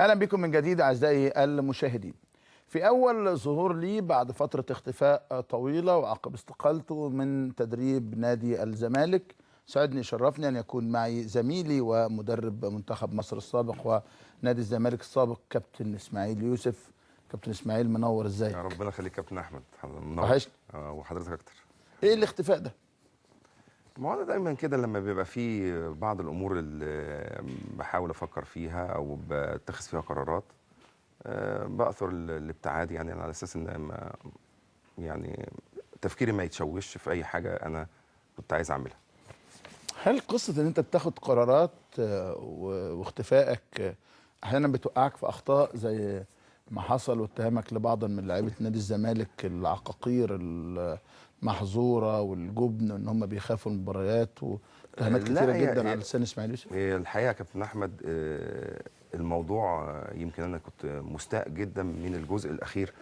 اهلا بكم من جديد اعزائي المشاهدين. في اول ظهور لي بعد فترة اختفاء طويلة وعقب استقالته من تدريب نادي الزمالك، سعدني شرفني ان يكون معي زميلي ومدرب منتخب مصر السابق ونادي الزمالك السابق كابتن اسماعيل يوسف. كابتن اسماعيل منور، ازيك؟ يا ربنا يخليك كابتن احمد، منور. وحشني. وحضرتك اكتر. ايه الاختفاء ده؟ ما هو انا دايما كده لما بيبقى في بعض الامور اللي بحاول افكر فيها او بتخذ فيها قرارات بأثر الابتعاد، يعني على اساس ان ما يعني تفكيري ما يتشوش في اي حاجة انا كنت عايز اعملها. هل قصة ان انت بتاخد قرارات واختفائك احيانا بتوقعك في اخطاء زي ما حصل واتهامك لبعض من لعيبة نادي الزمالك العقاقير المحظوره والجبن ان هم بيخافوا المباريات واتهامات كثيرة جدا على لسان اسماعيل يوسف؟ الحقيقة يا كابتن احمد الموضوع يمكن انا كنت مستاء جدا من الجزء الاخير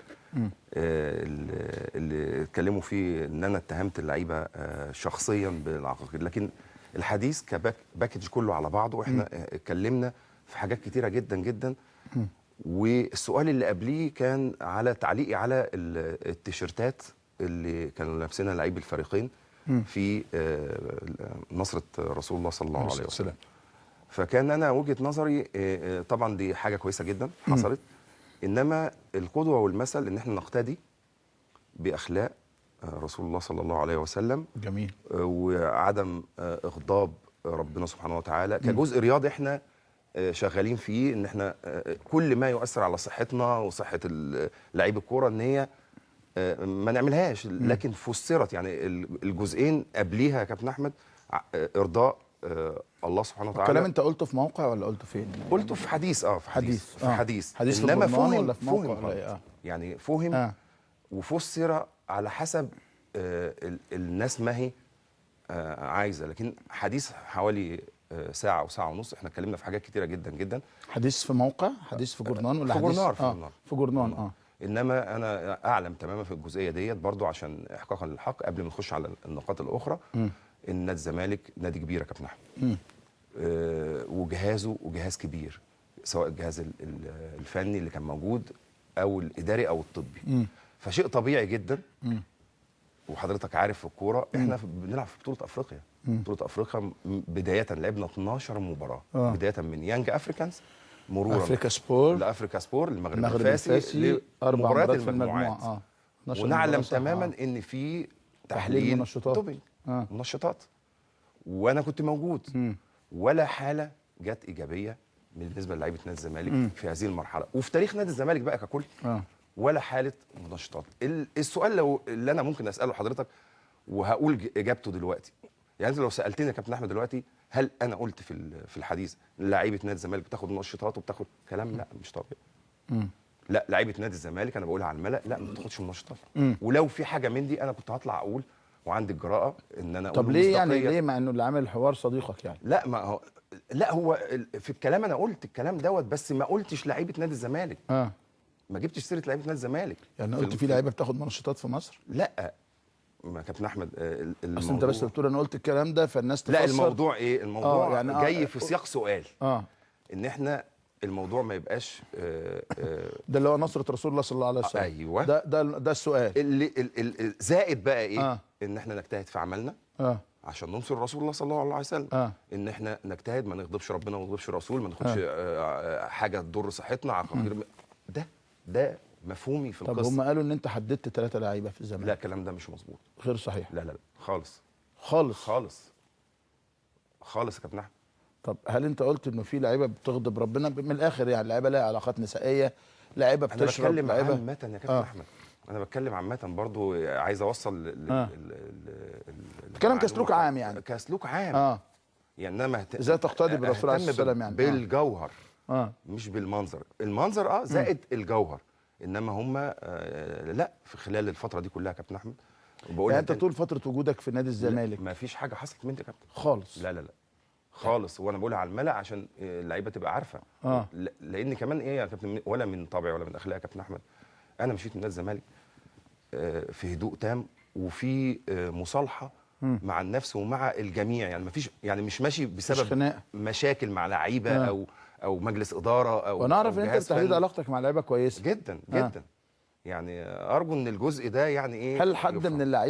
اللي اتكلموا فيه ان انا اتهمت اللعيبة شخصيا بالعقاقير، لكن الحديث ك package كله على بعضه احنا اتكلمنا في حاجات كتيرة جدا جدا. والسؤال اللي قبليه كان على تعليقي على التيشيرتات اللي كانوا لابسينها لعيب الفريقين في نصرة رسول الله صلى الله عليه وسلم. فكان انا وجهة نظري طبعا دي حاجة كويسة جدا حصلت، انما القدوة والمثل ان احنا نقتدي باخلاق رسول الله صلى الله عليه وسلم. جميل. وعدم اغضاب ربنا سبحانه وتعالى كجزء رياضي احنا شغالين فيه، ان احنا كل ما يؤثر على صحتنا وصحة لعيب الكورة ان هي ما نعملهاش، لكن فسرت يعني الجزئين قبليها يا كابتن احمد ارضاء الله سبحانه وتعالى. الكلام انت قلته في موقع ولا قلته فين؟ قلته في حديث. في حديث. في حديث. حديث انما فهم ولا في موقع ولا إيه؟ يعني فهم وفسر على حسب الناس ما هي عايزه، لكن حديث حوالي ساعة أو ساعة ونص احنا اتكلمنا في حاجات كتيرة جدا جدا. حديث في موقع؟ حديث في جورنان ولا في حديث؟ جورنان. في جورنان. في جورنان. انما انا اعلم تماما في الجزئية ديت برضو عشان احقاقا للحق قبل ما نخش على النقاط الأخرى، ان نادي الزمالك نادي كبير يا كابتن احمد. وجهازه وجهاز كبير، سواء الجهاز الفني اللي كان موجود او الاداري او الطبي. فشيء طبيعي جدا. وحضرتك عارف في الكورة احنا بنلعب في بطوله افريقيا. بطوله افريقيا بداية لعبنا 12 مباراة. بداية من يانج افريكانز مرورا افريكا سبور لافريكا سبور المغرب الفاسي لمباريات المجموعات. ونعلم تماما ان في تحليل منشطات doping منشطات، وانا كنت موجود. ولا حاله جت ايجابية بالنسبة للعيبة نادي الزمالك في هذه المرحلة وفي تاريخ نادي الزمالك بقى ككل. ولا حاله منشطات. السؤال لو اللي انا ممكن اساله حضرتك وهقول اجابته دلوقتي، يعني انت لو سالتني يا كابتن احمد دلوقتي هل انا قلت في الحديث لعيبة نادي الزمالك بتاخد منشطات وبتاخد كلام؟ لا مش طبيعي. لا لعيبة نادي الزمالك انا بقولها على الملأ، لا ما بتاخدش منشطات. ولو في حاجة من دي انا كنت هطلع اقول وعندي الجراءة ان انا اقول. طب ليه يعني ليه مع انه اللي عامل الحوار صديقك يعني؟ لا ما هو لا هو في الكلام انا قلت الكلام دوت، بس ما قلتش لعيبة نادي الزمالك. ما جبتش سيره لعيبة نادي الزمالك. يعني قلت في لعيبة بتاخد منشطات في مصر؟ لا ما كابتن احمد اصل انت بس بتقول انا قلت الكلام ده فالناس تفسر. لا الموضوع ايه؟ الموضوع يعني جاي في سياق سؤال. ان احنا الموضوع ما يبقاش ده اللي هو نصرة رسول الله صلى الله عليه وسلم. ايوه ده السؤال اللي زائد بقى ايه؟ ان احنا نجتهد في عملنا عشان ننصر رسول الله صلى الله عليه وسلم. ان احنا نجتهد ما نغضبش ربنا وما نغضبش الرسول، ما ناخدش حاجة تضر صحتنا عقاقير. ده مفهومي في القصة. طب هم قالوا ان انت حددت 3 لعيبة في الزمالك. لا الكلام ده مش مظبوط، غير صحيح. لا لا لا خالص خالص خالص خالص يا كابتن احمد. طب هل انت قلت انه في لعيبة بتغضب ربنا من الاخر؟ يعني لعيبة لها علاقات نسائية، لعيبة بتشرب، انا بتكلم عامة يا كابتن احمد. انا بتكلم عامة برضو، عايز اوصل بتكلم كسلوك عام يعني. كسلوك عام. يعني انا ازاي تقتدي بالرسول عليه الصلاة والسلام يعني بالجوهر. مش بالمنظر. المنظر زائد الجوهر، انما هم لا في خلال الفترة دي كلها يا كابتن احمد. يعني انت طول فترة وجودك في نادي الزمالك ما فيش حاجة حصلت من دي يا كابتن خالص؟ لا لا لا خالص. وانا بقولها على الملأ عشان اللعيبة تبقى عارفه. لان كمان ايه يا كابتن، ولا من طبعي ولا من اخلاقي يا كابتن احمد، انا مشيت من نادي الزمالك في هدوء تام وفي مصالحه مع النفس ومع الجميع. يعني ما فيش، يعني مش ماشي بسبب مشاكل مع لعيبة او مجلس ادارة او ونعرف ان انت جهاز بالتحديد فني. علاقتك مع اللعيبة كويسة جدا جدا. يعني ارجو ان الجزء ده يعني ايه هل حد يفهم. من اللعيبة